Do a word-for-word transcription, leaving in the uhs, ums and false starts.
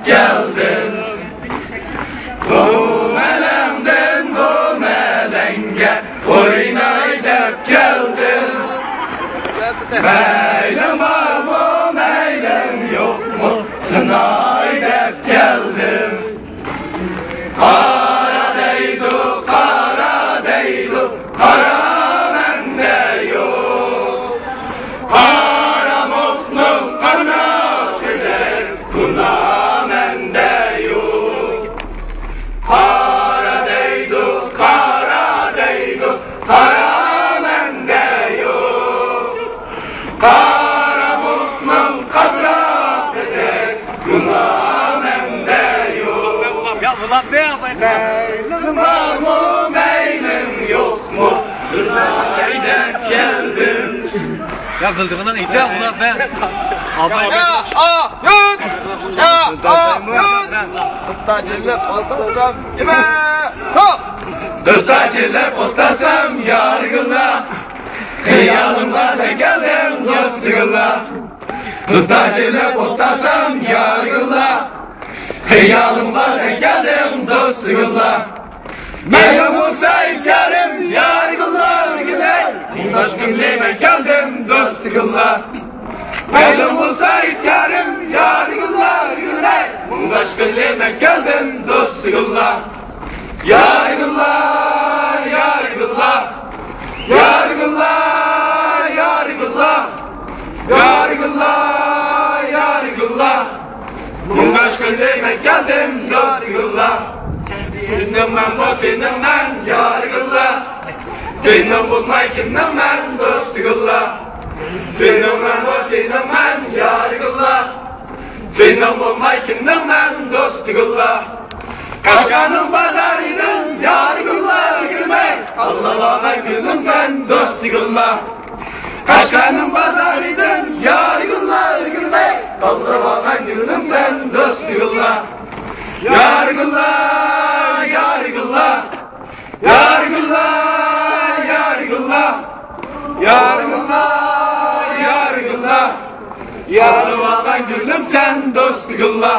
كەلدىم. بۇ مەلەڭدىن بۇ مەلەڭگە ئويناي دەپ كەلدىم. مەيلىڭ بارمۇ، مەيلىڭ يوقمۇ، سىناي دەپ كەلدىم. قارا دەيدۇ، قارا دەيدۇ، قارا مەندە يوق. قارىمۇقنىڭ قازاقىدەك گۇناھ مەندە يوق. قارا دەيدۇ، قارا دەيدۇ، قارا مەندە يوق. قارىمۇقنىڭ قازاقىدەك گۇناھ مەندە يوق. يا، بۇلار نېمە؟ مەيلىڭ بارمۇ، مەيلىڭ يوقمۇ، سىناي دەپ كەلدىم. يا، بىلدىغىنىڭ ئېيت، يا، بۇلار نېمە؟ ئاباي. يا، ئا، يۇت! يا، ئا، يۇت! دۇتتا جىللىپ ئولتۇرسام، يېمە! توپ! دۇتتا جىللىپ ئولتۇرسام، يارىگىللا. خىيالىمغا سەن كەلدىڭ، دوستىگىللا. دۇتتا جىللىپ ئولتۇرسام، يارىگىللا. خىيالىمغا سەن كەلدىڭ، دوستىگىللا. مەيلىڭ بولسا ئىنكارىم، يارىگىللا، ئۆرگىلەي. مۇڭداشقىلى مەن كەلدىم، دوستىگىللا. مەيلىڭ بولسا ئىنكارىم، يارىگىللا، ئۆرگىلەي. مۇڭداشقىلى مەن كەلدىم، دوستىگىللا. يارىگىللا، يارىگىللا. يارىگىللا، يارىگىللا. يارىگىللا، يارىگىللا. مۇڭداشقىلى مەن كەلدىم، دوستىگىللا. سېنىڭ مەن بۇ، سېنىڭ مەن، يارىگىللا. سېنىڭ بولماي كىمنىڭ مەن، دوستىگىللا. سېنىڭ مەن بۇ، سېنىڭ مەن، يارىگىللا. سېنىڭ بولماي كىمنىڭ مەن، دوستىگىللا. قەشقەرنىڭ بازارىدىن، يارىگىللا، ئۆرگىلەي. تاللاۋالغان گۈلۈم سەن، دوستىگىللا. قەشقەرنىڭ بازارىدىن، يارىگىللا، ئۆرگىلەي. تاللاۋالغان گۈلۈم سەن، دوستىگىللا. يارىگىللا، يارىگىللا. يارىگىللا، يارىگىللا. يارىگىللا، يارىگىللا. يارىلىۋالغان گۈلۈم سەن، دوستىگىللا.